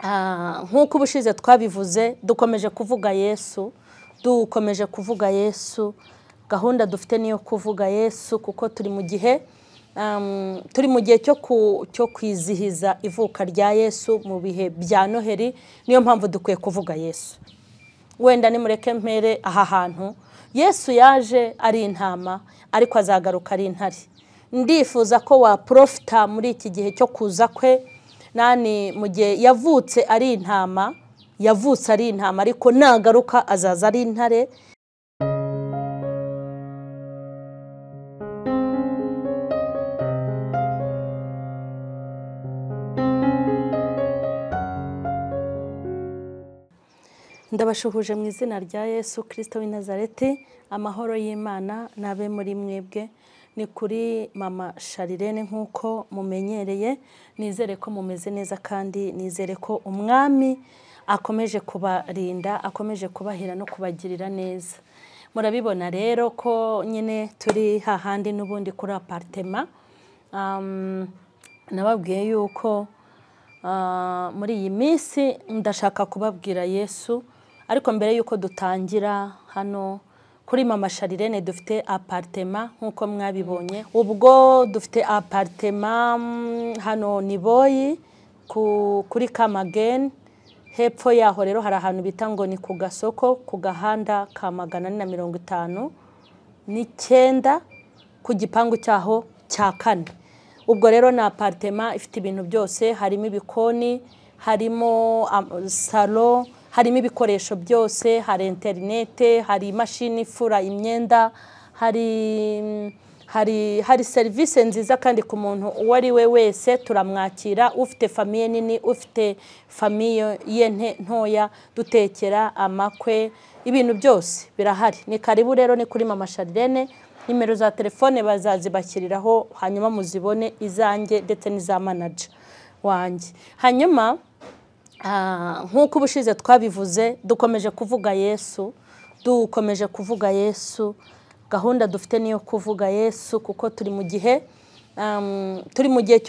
Nk'uko ubushize twabivuze, dukomeje kuvuga Yesu, dukomeje kuvuga Yesu. Gahunda dufite niyo kuvuga Yesu, kuko turi mu gihe cyo kwizihiza ivuka rya Yesu mu bihe bya Noheri. Niyo mpamvu dukwiye kuvuga Yesu. Wenda nimureke mpere aha hantu. Yesu yaje ari intama, ariko azagaruka ari intare. Ndifuza ko wa profita muri iki gihe cyo kuza kwe. Nani mu gihe yavutse ari intama, yavutse ari intama, ariko nagaruka azaza ari intare. Ndabashuhuje mu izina rya Yesu Kristo w'i Nazareti. Amahoro y'Imana nabe muri mwebwe. Ni kuri Mama Sharirene nk'uko mumenyereye. Nizere ko mumeze neza, kandi nizere ko Umwami akomeje kubarinda, akomeje kubahira no kubagirira neza. Murabibona rero ko nyine turi hahandi n'ubundi kuri apartema. Nababwiye yuko muri iyi minsi ndashaka kubabwira Yesu, ariko mbere yuko dutangira hano kuri Mama Sharirene dufite apartema nk'uko mwabibonye. Ubwo dufite apartema hano Niboyi kuri Kamageni. Hepfo yaho rero hari ahantu bita ngo ni ku gasoko, ku gahanda ka 459 ku gipangu cyaho cya 4. Ubwo rero ni apartema ifite ibintu byose, harimo ibikoni, harimo salo, harimo ibikoresho byose, hari interinete, hari imashini ifura imyenda, hari serivisi nziza, kandi ku muntu uwo ari we wese turamwakira. Ufite famiye nini, ufite famiye ye ntoya, dutekera amakwe, ibintu byose birahari. Ni karibu rero, ni kuri Mama Sharirene. Nimero za telefone bazazibashyiriraho, hanyuma muzibone, izanjye ndetse n'iza manager wanjye. Hanyuma nk'uko ubushize twabivuze, dukomeje kuvuga Yesu, dukomeje kuvuga Yesu. Gahunda dufite niyo kuvuga Yesu, kuko turi mu gihe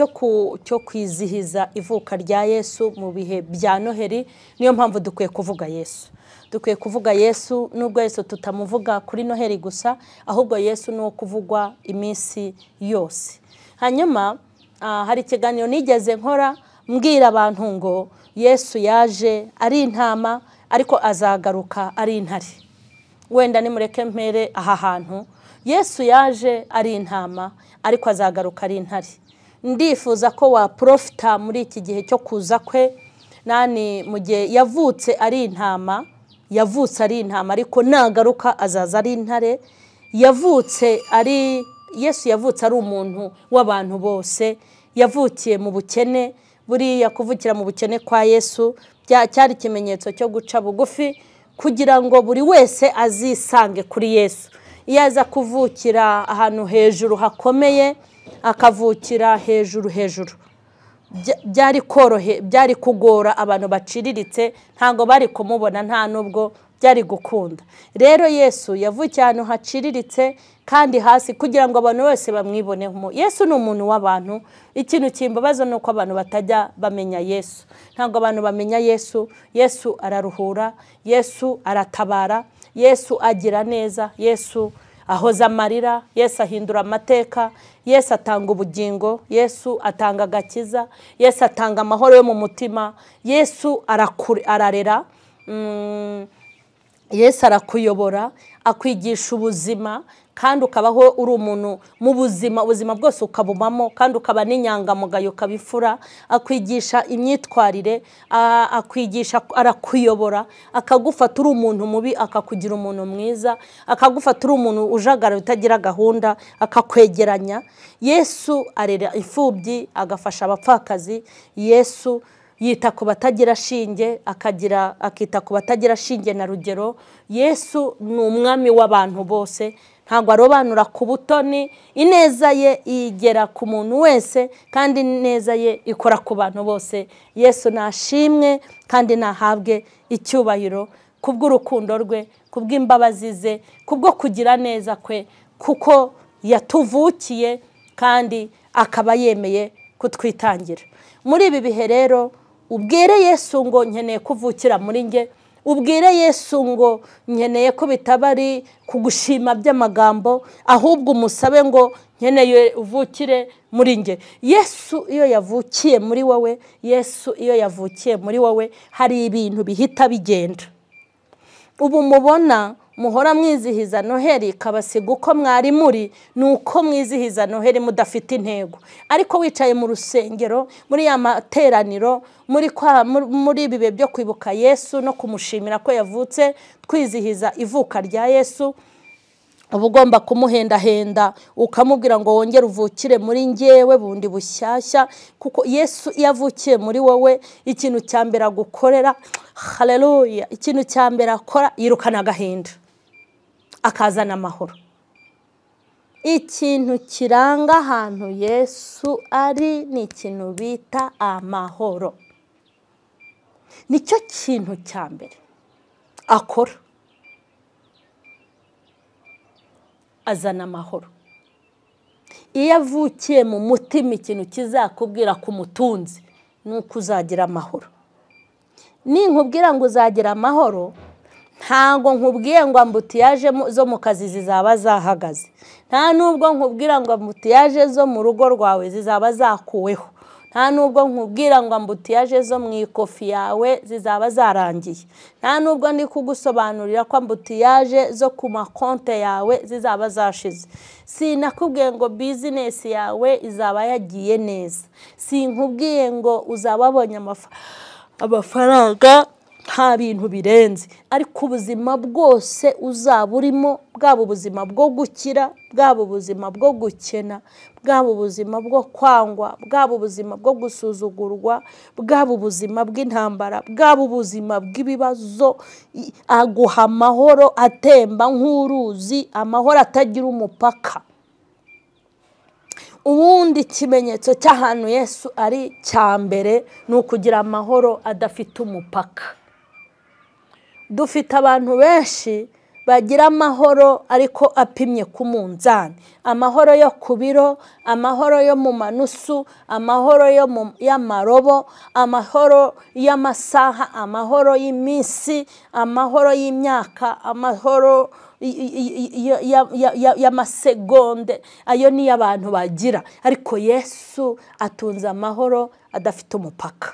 cyo kwizihiza ivuka rya Yesu mu bihe bya Noheri. Niyo mpamvu dukwiye kuvuga Yesu. Dukwiye kuvuga Yesu, nubwo Yesu tutamuvuga kuri Noheri gusa, ahubwo Yesu ni uwo kuvugwa iminsi yose. Hanyuma hari ikiganiro nigeze nkora mbwira abantu ngo Yesu yaje ari intama, ariko azagaruka ari intare. Wenda nimureke mpere aha hantu. Yesu yaje ari intama, ariko azagaruka ari intare. Ndifuza ko wa profita muri iki gihe cyo kuza kwe. Nani mu gihe yavutse ari intama, yavutse ari intama, ariko nagaruka azaza ari intare. Yavutse ari Yesu, yavutse ari umuntu w'abantu bose, yavukiye mu bukene. Buriya kuvukira mu bukene kwa Yesu cyari ikimenyetso cyo guca bugufi, kugira ngo buri wese azisange kuri Yesu. Iyo aza kuvukira ahantu hejuru hakomeye, akavukira hejuru hejuru, byari korohe, byari kugora abantu baciriritse, ntago bari kumubona, nta nubwo byari gukunda. Rero Yesu yavukiye ahantu haciriritse kandi hasi, kugira ngo abantu bose bamwibonemo. Yesu ni umuntu w'abantu. Ikintu kimbabaza ni uko abantu batajya bamenya Yesu. Ntabwo abantu bamenya Yesu. Yesu araruhura, Yesu aratabara, Yesu agira neza, Yesu ahoza amarira, Yesu ahindura amateka, Yesu atanga ubugingo, Yesu atanga agakiza, Yesu atanga amahoro yo mu mutima, Yesu ararera, Yesu arakuyobora, akwigisha ubuzima, kandi ukabaho uri umuntu mu buzima, ubuzima bwose ukabumamo, kandi ukaba n'inyangamugayo, ukabifura. Akwigisha imyitwarire, akwigisha, arakuyobora, akagufata uri umuntu mubi akakugira umuntu mwiza, akagufata uri umuntu ujagara utagira gahunda akakwegeranya. Yesu arera imfubyi, agafasha abapfakazi. Yesu yita ku batagira shinge, akagira akita ku batagira shinge na rugero. Yesu ni umwami w'abantu bose, ntabwo arobanura ku butoni. Ineza ye igera ku muntu wese, kandi ineza ye ikora ku bantu bose. Yesu nashimwe kandi nahabwe icyubahiro kubw'urukundo rwe, kubw'imbabazi ze, kubwo kugira neza kwe, kuko yatuvukiye kandi akaba yemeye kutwitangira. Muri ibi bihe rero Ubwire Yesu ngo nkeneye kuvukira muri nge, ubwire Yesu ngo nkeneye ko bitaba ari kugushima by'amagambo, ahubwo umusabe ngo nkeneye uvukire muri nge. Yesu iyo yavukiye muri wowe, Yesu iyo yavukiye muri wowe, hari ibintu bihita bigenda. Ubu mubona muhora mwizihiza Noheli kabasiga uko mwari muri, nuko mwizihiza Noheli mudafite intego. Ariko wicaye mu rusengero, muri ya materaniro, muri ibihe byo kwibuka Yesu no kumushimira ko yavutse, twizihiza ivuka rya Yesu, uba ugomba kumuhendahenda ukamubwira ngo wongere uvukire muri ngewe bundi bushyashya, kuko Yesu iyo avukiye muri wowe, ikintu cya mbere agukorera, haleluya, ikintu cya mbere akora, yirukana agahinda akazana amahoro. Ikintu kiranga ahantu Yesu ari ni ikintu bita amahoro. Nicyo kintu cya mbere akora, azana amahoro. Iyo avukiye mu mutima, ikintu kizakubwira ku mutunzi nuko uzagira amahoro. Ninkubwira ngo uzagira amahoro, ntago nkubwiye ngo ambutiyaje zo mu kazi zizaba zahagaze, nta nubwo nkubwira ngo ambutiyaje zo mu rugo rwawe zizaba zakuweho, nta nubwo nkubwira ngo ambutiyaje zo mu ikofi yawe zizaba zarangiye, nta nubwo ndi kugusobanurira ko ambutiyaje zo ku makonte yawe zizaba zashize. Sinakubwiye ngo business yawe izaba yagiye neza, sinkubwiye ngo uzababonye amafaranga, nta bintu birenze. Ariko ubuzima bwose uzaba urimo, bwaba ubuzima bwo gukira, bwaba ubuzima bwo gukena, bwaba ubuzima bwo kwangwa, bwaba ubuzima bwo gusuzugurwa, bwaba ubuzima bw'intambara, bwaba ubuzima bw'ibibazo, aguha amahoro atemba nk'uruzi, amahoro atagira umupaka. Ubundi ikimenyetso cy'ahantu Yesu ari cya mbere ni ukugira amahoro adafite umupaka. Dufite abantu benshi bagira amahoro ariko apimye ku munzani, amahoro yo ku biro, amahoro yo mu manusu, amahoro y'amarobo, amahoro y'amasaha, amahoro y'iminsi, amahoro y'imyaka, amahoro y'amasegonde. Ayo niyo abantu bagira, ariko Yesu atunze amahoro adafite umupaka.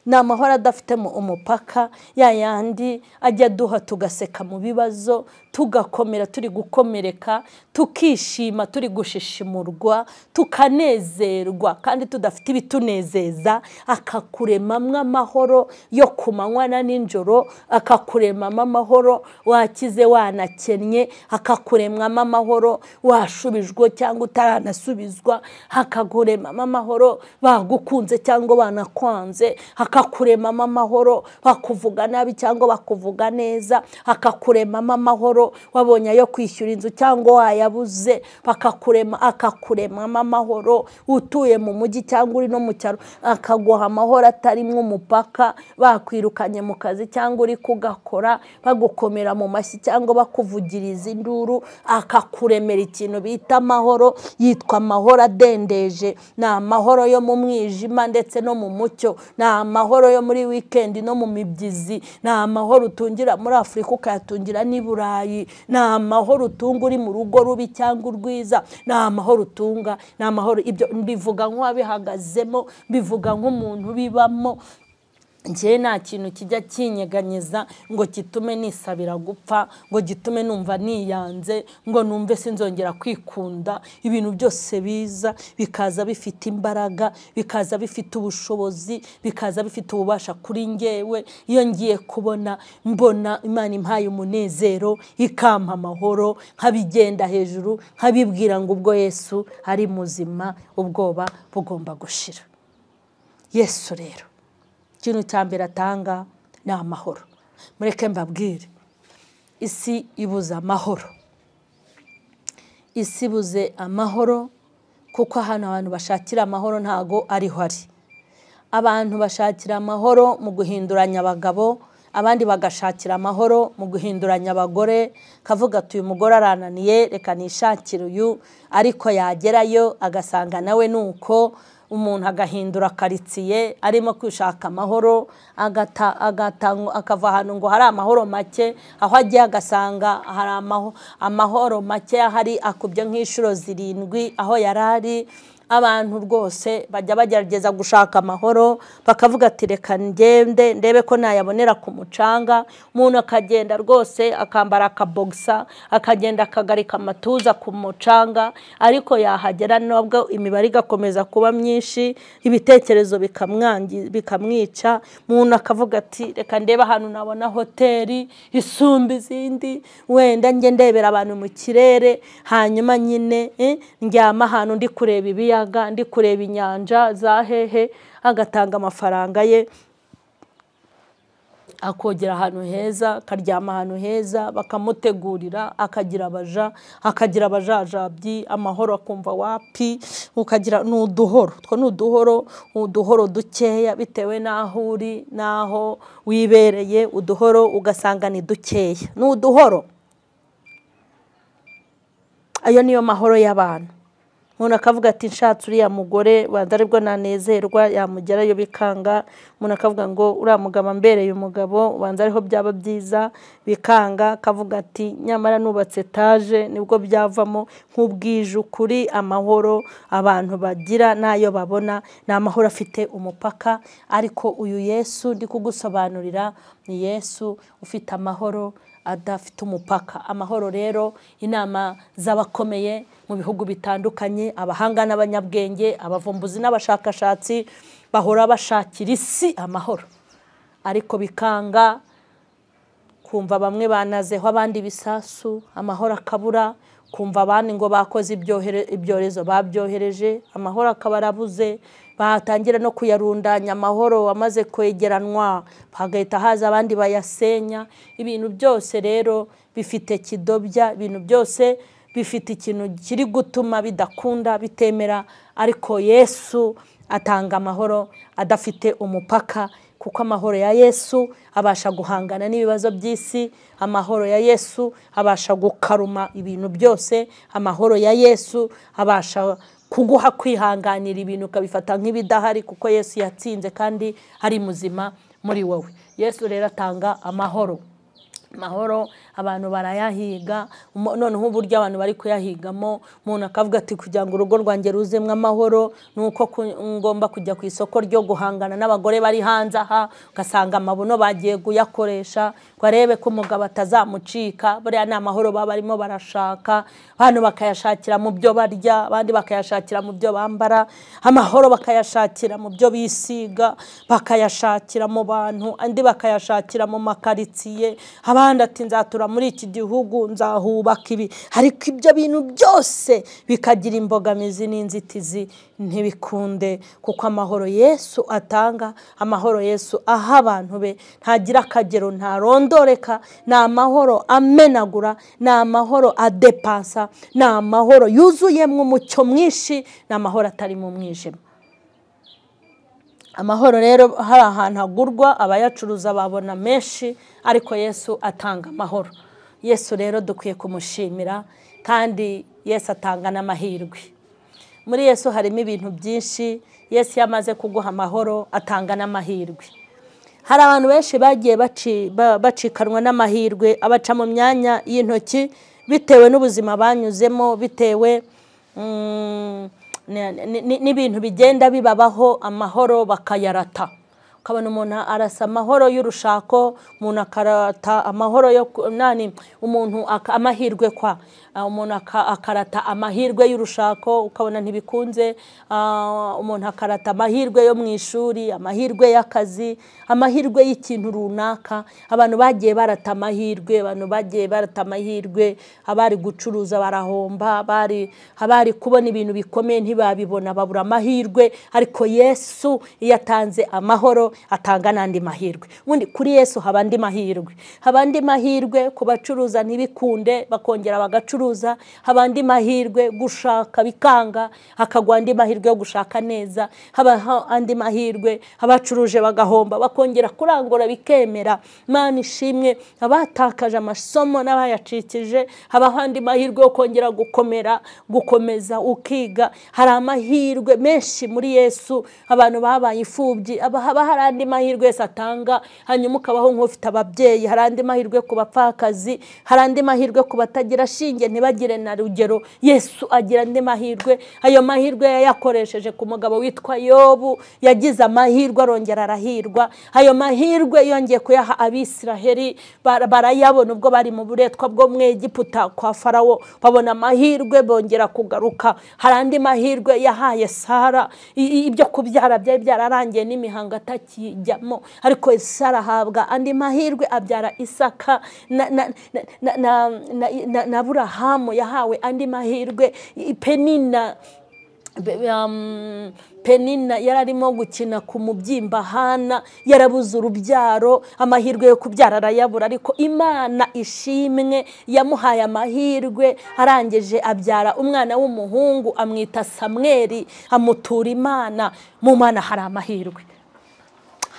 Ni amahoro adafite umupaka, ya yandi ajya duha tugaseka mu bibazo, tugakomera turi gukomereka, tukishima turi gushishimurwa, tukanezerwa kandi tudafite ibitunezeza. Akakuremamwo amahoro yo ku manywa na nijoro, akakuremamo amahoro wakize wanakennye, akakuremamo amahoro washubijwe cyangwa utaranasubizwa, akakuremamo amahoro bagukunze cyangwa banakwanze, akakuremamo amahoro bakuvuga nabi cyangwa bakuvuga neza, akakuremamo amahoro wabonye ayo kwishyura inzu cyangwa wayabuze, bakakurema, akakuremamo amahoro utuye mu mujyi cyangwa uri no mu cyaro, akaguha amahoro atarimwo umupaka, bakwirukanye mu kazi cyangwa uri kugakora, bagukomera mu mashyi cyangwa bakuvugiriza induru, akakuremera ikintu bita amahoro, yitwa amahoro adendeje. Ni amahoro yo mu mwijima ndetse no mu mucyo, ni amahoro yo muri weekend no mu mibyizi, ni amahoro utungira muri Afurika ukayatungira n'i Burayi, ni amahoro utunga uri mu rugo rubi cyangwa urwiza, ni amahoro utunga, ni amahoro. Ibyo mbivuga nk'uwabihagazemo, mbivuga nk'umuntu bibamo. Njye nta kintu kijya kinyeganyeza ngo gitume nisabira gupfa, ngo gitume numva niyanze, ngo numve sinzongera kwikunda. Ibintu byose biza bikaza bifite imbaraga, bikaza bifite ubushobozi, bikaza bifite ububasha kuri ngewe. Iyo ngiye kubona, mbona Imana impaye umunezero, ikampa amahoro, nkabigenda hejuru, nkabibwira ngo ubwo Yesu ari muzima, ubwoba bugomba gushira. Yesu rero ikintu cya mbere atanga ni amahoro. Mureke mbabwire, isi ibuze amahoro, isi ibuze amahoro, kuko ahantu abantu bashakira amahoro ntago ariho ari. Abantu bashakira amahoro mu guhinduranya abagabo, abandi bagashakira amahoro mu guhinduranya abagore, kavuga ati uyu mugore arananiye reka nishakire uyu, ariko yagerayo agasanga nawe nuko. Umuntu agahindura karitsiye arimo kwishaka amahoro, akava ahantu ngo hari amahoro make, aho agiye agasanga hari amahoro make ahari akubye nk'inshuro 7 aho yarari. Abantu rwose bajya bagerageza gushaka amahoro, bakavuga ati reka ngende ndebe ko nayabonera ku mucanga. Umuntu akagenda rwose akambara akabogisa, akagenda akagarika amatuza ku mucanga, ariko yahagera nubwo imibare igakomeza kuba myinshi, ibitekerezo bikamwica. Umuntu akavuga ati reka ndebe ahantu nabona hoteli isumba izindi, wenda njye ndebera abantu mu kirere, hanyuma nyine ndyama ahantu ndi kureba ibiyaga, ndi kureba inyanja za hehe. Agatanga amafaranga ye akogera ahantu heza, akaryama ahantu heza, bakamutegurira, akagira abaja, akagira abajajabyi, amahoro akumva wapi. Ukagira n'uduhoro, two n'uduhoro, uduhoro dukeya bitewe n'aho uri n'aho wibereye, uduhoro ugasanga ni dukeya, n'uduhoro. Ayo niyo mahoro y'abantu. Umuntu akavuga ati nshatse uriya mugore wenda aribwo nanezerwa, yamugerayo bikanga. Umuntu akavuga ngo uriya mugabo ambereye umugabo wanza ariho byaba byiza, bikanga. Akavuga ati nyamara nubatse etaje nibwo byavamo. Nk'ubwije ukuri, amahoro abantu bagira nayo babona ni amahoro afite umupaka. Ariko uyu Yesu ndi kugusobanurira ni Yesu ufite amahoro adafite umupaka. Amahoro rero, inama z'abakomeye mu bihugu bitandukanye, abahanga n'abanyabwenge, abavumbuzi n'abashakashatsi bahora bashakira isi amahoro, ariko bikanga. Kumva bamwe banazeho abandi bisasu, amahoro akabura. Kumva abandi ngo bakoze ibyorezo babyohereje, amahoro akaba arabuze. Batangira no kuyarundanya, amahoro amaze kwegeranwa hagahita haza abandi bayasenya. Ibintu byose rero bifite kidobya, ibintu byose bifite ikintu kiri gutuma bidakunda, bitemera. Ariko Yesu atanga amahoro adafite umupaka, kuko amahoro ya Yesu abasha guhangana n'ibibazo by'isi, amahoro ya Yesu abasha gukaruma ibintu byose, amahoro ya Yesu abasha kuguha kwihanganira ibintu ukabifata nk'ibidahari, kuko Yesu yatsinze kandi ari muzima muri wowe. Yesu rero atanga amahoro. Amahoro abantu barayahiga, noneho uburyo abantu bari kuyahigamo, umuntu akavuga ati kugira ngo urugo rwanjye ruzemwe amahoro nuko ngomba kujya ku isoko ryo guhangana n'abagore bari hanze aha, ugasanga amabuno bagiye kuyakoresha ngo arebe ko umugabo atazamucika. Buriya ni amahoro baba barimo barashaka, abantu bakayashakira mu byo barya, abandi bakayashakira mu byo bambara, amahoro bakayashakira mu byo bisiga, bakayashakira mu bantu, andi bakayashakira mu makaritsiye. Abandi ati nzatura muri iki gihugu, nzahubaka ibi. Ariko ibyo bintu byose bikagira imbogamizi n'inzitizi, ntibikunde, kuko amahoro Yesu atanga, amahoro Yesu aha abantu be ntagira akagero, ntarondoreka. Ni amahoro amenagura, ni amahoro adepansa, ni amahoro yuzuyemo umucyo mwinshi, ni amahoro atari mu mwijima. Amahoro rero hari ahantu agurwa, abayacuruza babona menshi, ariko Yesu atanga amahoro. Yesu rero dukwiye kumushimira, kandi Yesu atanga n'amahirwe. Muri Yesu harimo ibintu byinshi. Yesu yamaze kuguha amahoro, atanga n'amahirwe. Hari abantu benshi bagiye bacikanwa n'amahirwe, abaca mu myanya y'intoki bitewe n'ubuzima banyuzemo, bitewe n'ibintu bigenda bibabaho, amahoro bakayarata. Ukabona umuntu arasa amahoro y'urushako, umuntu akarata amahoro yo nani, umuntu amahirwe kwa umuntu akarata amahirwe y'urushako, ukabona ntibikunze. Umuntu akarata amahirwe yo mu ishuri, amahirwe y'akazi, amahirwe y'ikintu runaka. Abantu bagiye barata amahirwe, abantu bagiye barata amahirwe, abari gucuruza barahomba, abari kubona ibintu bikomeye ntibabibona, babura amahirwe. Ariko Yesu iyo atanze amahoro, atanga n'andi mahirwe. Ubundi kuri Yesu haba andi mahirwe, haba andi mahirwe ku bacuruza ntibikunde bakongera bagacuruza, haba andi mahirwe gushaka bikanga hakagwa andi mahirwe yo gushaka neza, haba andi mahirwe abacuruje bagahomba bakongera kurangura bikemera. Imana ishimwe, abatakaje amasomo n'abayacikije haba andi mahirwe yo kongera gukomera, gukomeza ukiga. Hari amahirwe menshi muri Yesu. Abantu babaye imfubyi haba hari andi mahirwe Yesu atanga, hanyuma ukabaho nk'ufite ababyeyi. Hari andi mahirwe ku bapfakazi, hari andi mahirwe ku batagira shinge ntibagire na rugero. Yesu agira andi mahirwe. Ayo mahirwe yayakoresheje ku mugabo witwa Yobu, yagize amahirwe arongera arahirwa. Ayo mahirwe yongeye kuyaha Abisiraheli, barayabona ubwo bari mu buretwa bwo mu Egiputa kwa Farawo, babona amahirwe bongera kugaruka. Hari andi mahirwe yahaye Sara, ibyo kubyara byari byararangiye n'imihango atakijyamo, ariko Sara ahabwa andi mahirwe abyara Isaka na Aburahamu yahawe andi mahirwe. Penina yararimo gukina ku mubyimba Hana, yarabuze urubyaro, amahirwe yo kubyara arayabura, ariko Imana ishimwe yamuhaye amahirwe, arangije abyara umwana w'umuhungu amwita Samweli, amutura Imana. Mu Mana hari amahirwe,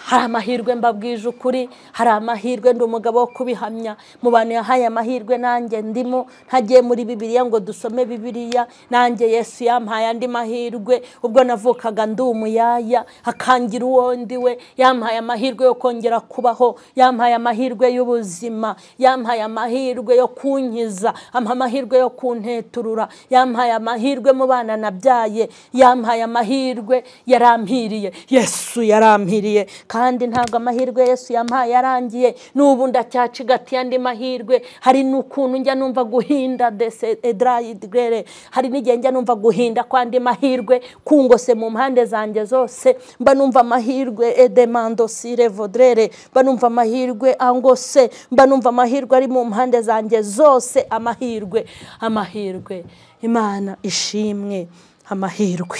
hari amahirwe, mbabwije ukuri, hari amahirwe. Ndi umugabo wo kubihamya. Mu bantu yahaye amahirwe nanjye ndimo, ntagiye muri Bibiliya ngo dusome Bibiliya, nanjye Yesu yampaye andi mahirwe. Ubwo navukaga ndi umuyaya akangira uwo ndiwe, yampaye amahirwe yo kongera kubaho, yampaye amahirwe y'ubuzima, yampaye amahirwe yo kunkiza, ampa amahirwe yo kunteturura, yampaye amahirwe mu bana nabyaye, yampaye amahirwe, yarampiriye. Yesu yarampiriye. Kandi ntabwo amahirwe Yesu yampaye yarangiye, n'ubu ndacyacigatiye andi mahirwe. Hari n'ukuntu njya numva guhinda dese edrayidgere, hari n'igihe njya numva guhinda kwandi mahirwe kungose mu mpande zanjye zose, mba numva amahirwe edemando sire vodrere, mba numva amahirwe angose, mba numva amahirwe ari mu mpande zanjye zose. Amahirwe, amahirwe, Imana ishimwe, amahirwe,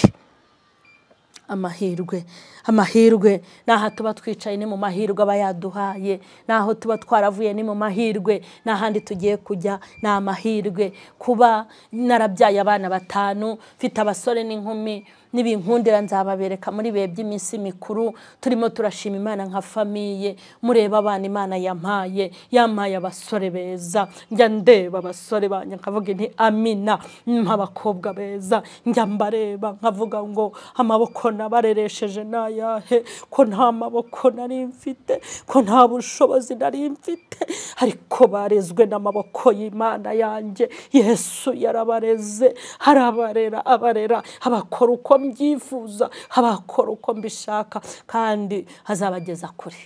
amahirwe, amahirwe. Naha tuba twicaye ni mu mahirwe aba yaduhaye, naho tuba twaravuye ni mu mahirwe, n'ahandi tugiye kujya ni amahirwe. Kuba narabyaye abana 5, mfite abasore n'inkumi, nibinkundira nzababereka muri bihe by'iminsi mikuru. Turimo turashima Imana nka famiye. Mureba abana Imana yampaye, yampaye abasore beza. Njya ndeba abasore banjye nkavuga nti amina. Mpa abakobwa beza, njya mbareba nkavuga ngo amaboko nabareresheje nayahe, ko nta maboko nari mfite, ko nta bushobozi nari mfite, ariko barezwe n'amaboko y'Imana yanjye. Yesu yarabareze, arabarera, abarera, abakora uko mbyifuza, abakora uko mbishaka, kandi azabageza kure.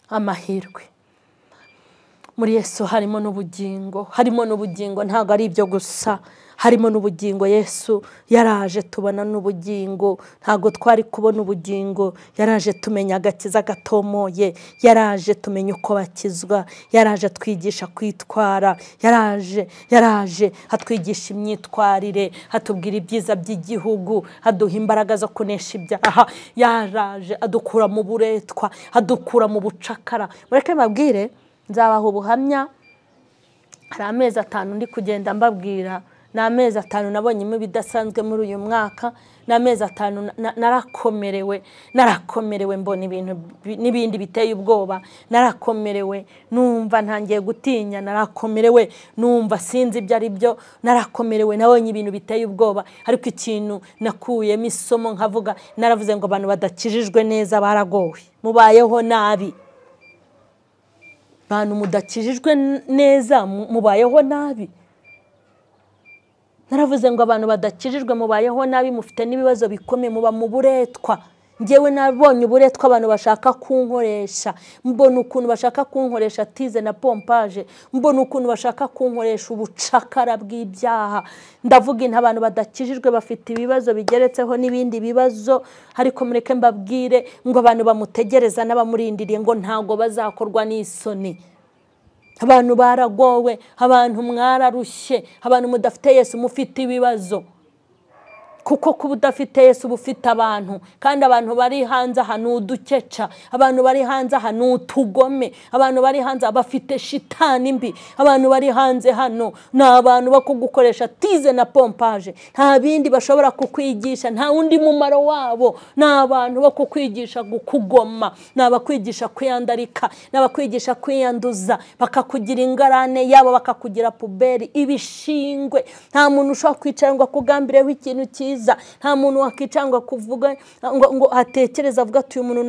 Amahirwe muri Yesu harimo n'ubugingo, harimo n'ubugingo, ntabwo ari ibyo gusa, harimo n'ubugingo. Yesu yaraje tubona n'ubugingo, ntabwo twari kubona ubugingo. Yaraje tumenya agakiza gatomoye, yaraje tumenya uko bakizwa, yaraje atwigisha kwitwara, yaraje atwigisha imyitwarire, atubwira ibyiza by'igihugu, aduha imbaraga zo kunesha ibyaha, yaraje adukura mu buretwa, adukura mu bucakara. Mureke mbabwire, nzabaha ubuhamya. Hari amezi 5 ndi kugenda mbabwira, ni amezi 5 nabonyemo ibidasanzwe muri uyu mwaka, ni amezi 5 narakomerewe, narakomerewe mbona ibintu n'ibindi biteye ubwoba, narakomerewe numva ntangiye gutinya, narakomerewe numva sinzi ibyo ari byo, narakomerewe nabonye ibintu biteye ubwoba. Ariko ikintu nakuyemo isomo nkavuga, naravuze ngo abantu badakijijwe neza baragowe, mubayeho nabi. Bantu mudakijijwe neza mubayeho nabi. Naravuze ngo abantu badakijijwe mubayeho nabi, mufite n'ibibazo bikomeye, muba mu buretwa. Njyewe nabonye uburetwa abantu bashaka kunkoresha, mbona ukuntu bashaka kunkoresha tize na pompage, mbona ukuntu bashaka kunkoresha ubucakara bw'ibyaha. Ndavuga inta abantu badakijijwe bafite ibibazo bigeretseho n'ibindi bibazo, ariko mureke mbabwire ngo abantu bamutegereza n'abamurindiriye ngo ntago bazakorwa n'isoni. Abantu baragowe, abantu mwararushye, abantu mudafite Yesu mufite ibibazo. Kuko kuba udafite Yesu uba ufite abantu, kandi abantu bari hanze aha ni udukeca, abantu bari hanze aha ni utugome, abantu bari hanze bafite shitani mbi, abantu bari hanze hano ni abantu bakugukoresha tize na pompaje, nta bindi bashobora kukwigisha, nta wundi mumaro wabo, ni abantu bo kukwigisha kugoma, ni abakwigisha kwiyandarika, ni abakwigisha kwiyanduza, bakakugira ingarane yabo, bakakugira puberi ibishingwe. Nta muntu ushobora kwicara ngo akugambireho ikintu cyiza, nta muntu wakicangwa kuvuga ngo atekereza avuga ati uyu muntu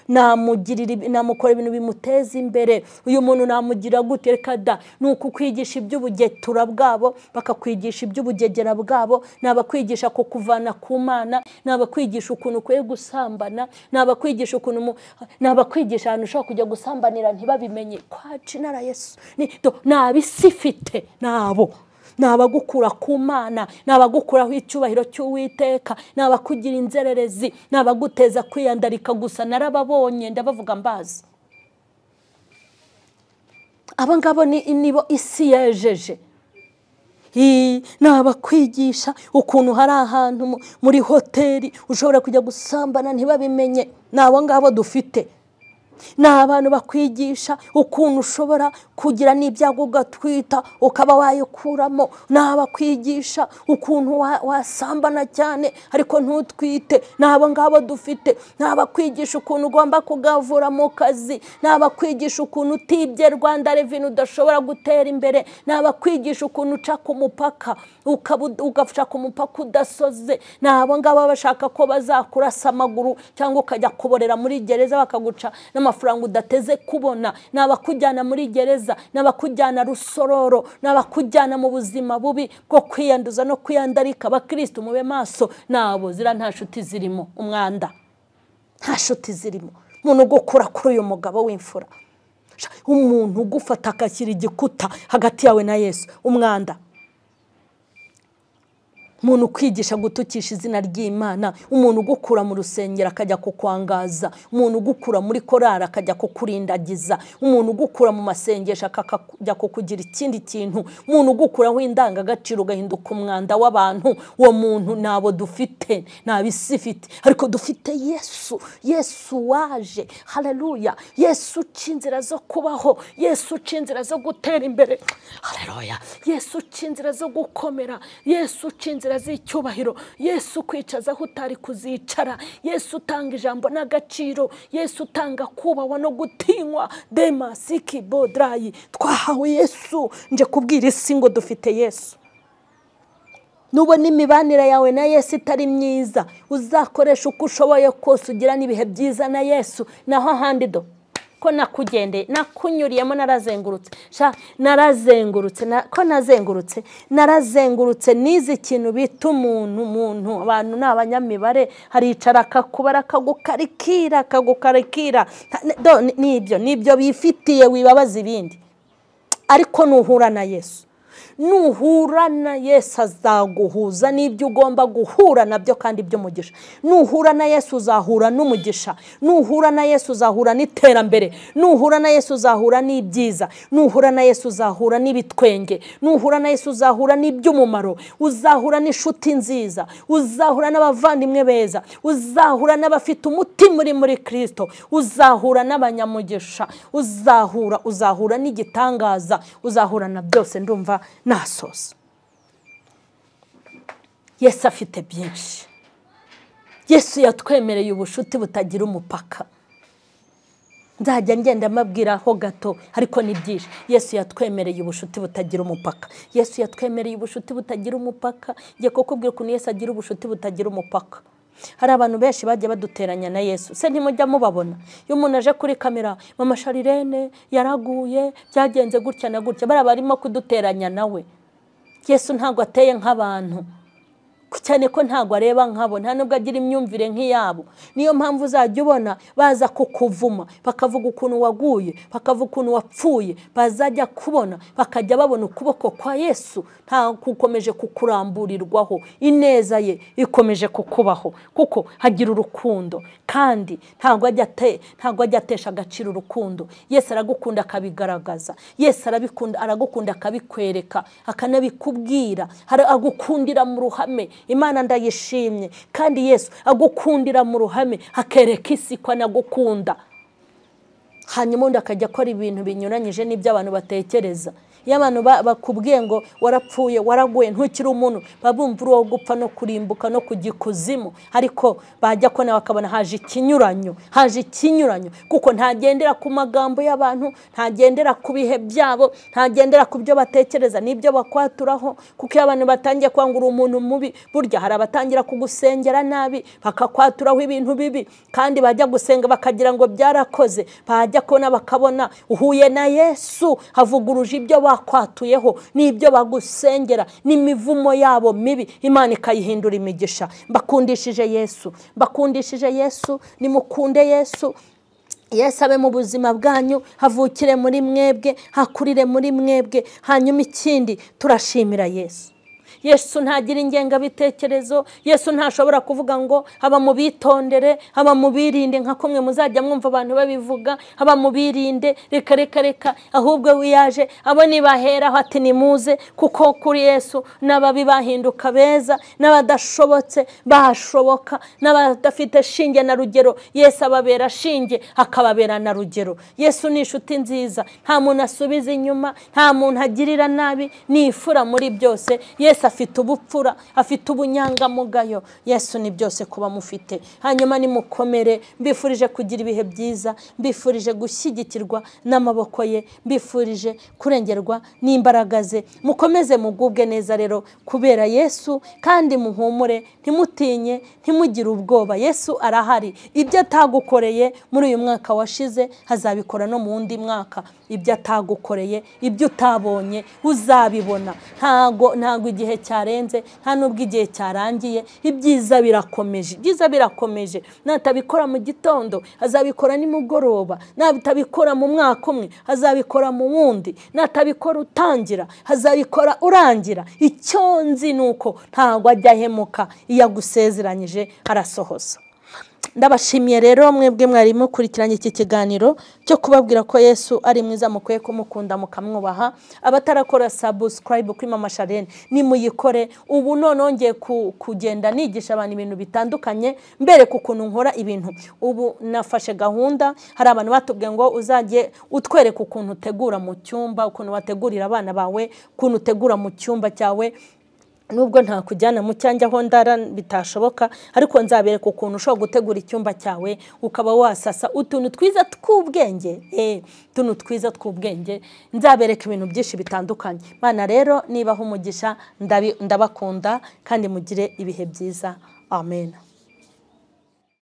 namugirira, namukora ibintu bimuteza imbere, uyu muntu namugira gute? Reka da. Ni ukukwigisha iby'ubugetura bwabo, bakakwigisha iby'ubugegera bwabo, nabakwigisha kukuvana ku Mana, nabakwigisha ukuntu ukwiye gusambana, nabakwigisha ukuntu, nabakwigisha ahantu ushobora kujya gusambanira ntibabimenye. Kwa jina la Yesu nabisifite nabo, nabagukura ku Mana, nabagukuraho icyubahiro cy'Uwiteka, nabakugira inzererezi, nabaguteza kwiyandarika gusa. Narababonye, ndabavuga mbazi. Aba ngabo nibo isi yejeje. Nabakwigisha ukuntu hari ahantu muri hoteli ushobora kujya gusambana ntibabimenye. Nabo ngabo dufite. Ni abantu bakwigisha ukuntu ushobora kugira n'ibyago ugatwita ukaba wayikuramo, ni abakwigisha ukuntu wasambana cyane ariko ntutwite. Ni abo ngabo dufite. Ni abakwigisha ukuntu ugomba kugavura mu kazi, ni abakwigisha ukuntu utibye Rwanda Revenue udashobora gutera imbere, ni abakwigisha ukuntu uca ku mupaka ugaca ku mupaka udasoze. Ni abo ngabo bashaka ko bazakurasa amaguru cyangwa ukajya kuborera muri gereza bakaguca n'amafaranga udateze kubona. Ni abakujyana muri gereza, ni abakujyana rusororo, ni abakujyana mu buzima bubi bwo kwiyanduza no kwiyandarika. Abakristo mube maso, nabo zira nta nshuti zirimo, umwanda nta nshuti zirimo. Umuntu ugukura kuri uyu mugabo w'imfura, umuntu ugufata akashyira igikuta hagati yawe na Yesu, umwanda. Umuntu ukwigisha gutukisha izina ry'Imana, umuntu ugukura mu rusengero akajya kukwangaza, umuntu ugukura muri korari akajya kukurindagiza, umuntu ugukura mu masengesho akajya kukugira ikindi kintu, umuntu ugukuraho indangagaciro ugahinduka umwanda w'abantu. Uwo muntu nabo dufite, nabisi ifite, ariko dufite Yesu. Yesu waje, haleluya. Yesu uca inzira zo kubaho, Yesu uca inzira zo gutera imbere, haleluya. Yesu uca inzira zo gukomera, Yesu uca inzira z'icyubahiro, Yesu kwicaza aho utari kuzicara, Yesu utanga ijambo n'agaciro, Yesu utanga kubahwa no gutinywa. Dema siki bodrayi, twahawe Yesu. Nje kubwira isi ngo dufite Yesu. Nubona imibanire yawe na Yesu itari myiza, uzakoresha uko ushoboye kose ugira n'ibihe byiza na Yesu. Naho ahandi do ko nakugendeye, nakunyuriyemo, narazengurutse, sha narazengurutse, ko nazengurutse, narazengurutse. Nize ikintu bita umuntu, abantu ni abanyamibare, haricara akakubara akagukarikira, akagukarikira. Nibyo nibyo bifitiye, wibabaza ibindi. Ariko nuhura na Yesu, nuhura na Yesu azaguhuza n'ibyo ugomba guhura nabyo kandi by'umugisha. Nuhura na Yesu uzahura n'umugisha, nuhura na Yesu uzahura n'iterambere, nuhura na Yesu uzahura n'ibyiza, nuhura na Yesu uzahura n'ibitwenge, nuhura na Yesu uzahura n'iby'umumaro, uzahura n'inshuti nziza, uzahura n'abavandimwe beza, uzahura n'abafite umutima uri muri Kristo, uzahura n'abanyamugisha, uzahura n'igitangaza, uzahura na byose. Ndumva nasoza. Yesu afite byinshi. Yesu yatwemereye ubushuti butagira umupaka. Nzajya ngenda mbabwiraho gato ariko ni byinshi. Yesu yatwemereye ubushuti butagira umupaka. Yesu yatwemereye ubushuti butagira umupaka. Ngiye kukubwira ukuntu Yesu agira ubushuti butagira umupaka. Hari abantu benshi bajya baduteranya na Yesu, se ntimujya mubabona? Iyo umuntu aje kuri kamera, mama Sharirene yaraguye, byagenze gutya na gutya, bara barimo kuduteranya nawe. Yesu ntabwo ateye nk'abantu, cyane ko ntabwo areba nkabo, nta nubwo agira imyumvire nk'iyabo. Niyo mpamvu uzajya ubona baza kukuvuma, bakavuga ukuntu waguye, bakavuga ukuntu wapfuye, bazajya kubona bakajya babona ukuboko kwa Yesu nta kukomeje kukuramburirwaho, ineza ye ikomeje kukubaho, kuko hagira urukundo kandi ntabwo ajya atesha agaciro urukundo. Yesu aragukunda akabigaragaza, Yesu arabikunda, aragukunda akabikwereka, akanabikubwira, agukundira mu ruhame. Imana ndayishimye. Kandi Yesu agukundira mu ruhame, akereka isi ko anagukunda. Hanyuma undi akajya akora ibintu binyuranyije n'ibyo abantu batekereza. Iyo abantu bakubwiye ngo warapfuye, waraguye, ntukiri umuntu, babumva uwo gupfa no kurimbuka no kujya ikuzimu. Ariko bajya kona bakabona haje ikinyuranyo, haje ikinyuranyo, kuko ntagendera ku magambo y'abantu, ntagendera ku bihe byabo, ntagendera ku byo batekereza n'ibyo bakwaturaho. Kuko iyo abantu batangiye kwangura umuntu mubi, burya hari abatangira kugusengera nabi, bakakwaturaho ibintu bibi, kandi bajya gusenga bakagira ngo byarakoze, bajya kona bakabona uhuye na Yesu, havuguruje ibyo bakwatuyeho n'ibyo bagusengera n'imivumo yabo mibi, Imana ikayihindura imigisha. Mbakundishije Yesu, mbakundishije Yesu, nimukunde Yesu. Yesu abe mu buzima bwanyu, havukire muri mwebwe, hakurire muri mwebwe. Hanyuma ikindi, turashimira Yesu. Yesu ntagira ingengabitekerezo. Yesu ntashobora kuvuga ngo haba mu bitondere, haba mu birinde, nka kumwe muzajya mwumva abantu babivuga, haba mu birinde, reka reka reka. Ahubwo wiyaje abo nibaheraho ati nimuze, kuko kuri Yesu n'ababi bahinduka beza, n'abadashobotse bashoboka, n'abadafite shinge na rugero Yesu ababera shinge akababera na rugero. Yesu ni inshuti nziza, nta muntu asubiza inyuma, nta muntu agirira nabi, ni ifura muri byose. Yesu afite ubupfura, afite ubunyangamugayo. Yesu ni byose kuba mufite. Hanyuma nimukomere, mbifurije kugira ibihe byiza, mbifurije gushyigikirwa n'amaboko ye, mbifurije kurengerwa n'imbaraga ze. Mukomeze mugubwe neza rero kubera Yesu, kandi muhumure, ntimutinye, ntimugire ubwoba. Yesu arahari. Ibyo atagukoreye muri uyu mwaka washize azabikora no mu wundi mwaka. Ibyo atagukoreye, ibyo utabonye uzabibona. Ntago igihe cyarenze, nta nubwo igihe cyarangiye. Ibyiza birakomeje, ibyiza birakomeje. Natabikora mu gitondo azabikora nimugoroba, natabikora mu mwaka umwe azabikora mu wundi, natabikora utangira azabikora urangira. Icyo nzi nuko ntago ajya ahemuka, iyo agusezeranyije arasohoza. Ndabashimiye rero mwebwe mwari mukurikiranye iki kiganiro cyo kubabwira ko Yesu ari mwiza, mukwiye kumukunda mukamwubaha. Abatarakora subscribe kuri Mama Charlene nimuyikore. Ubu none nongeye kugenda nigisha abantu ibintu bitandukanye, mbereka ukuntu nkora ibintu. Ubu nafashe gahunda, hari abantu batubwiye ngo uzajye utwereka ukuntu utegura mu cyumba, ukuntu wategurira abana bawe, ukuntu utegura mu cyumba cyawe. Nubwo nta kujyana mu cyanjye aho ndara bitashoboka, ariko nzabereka ukuntu ushobora gutegura icyumba cyawe, ukaba wasasa utuntu twiza tw'ubwenge, utuntu twiza tw'ubwenge. Nzabereka ibintu byinshi bitandukanye. Mana rero nibaho umugisha, ndabakunda kandi mugire ibihe byiza. Amen.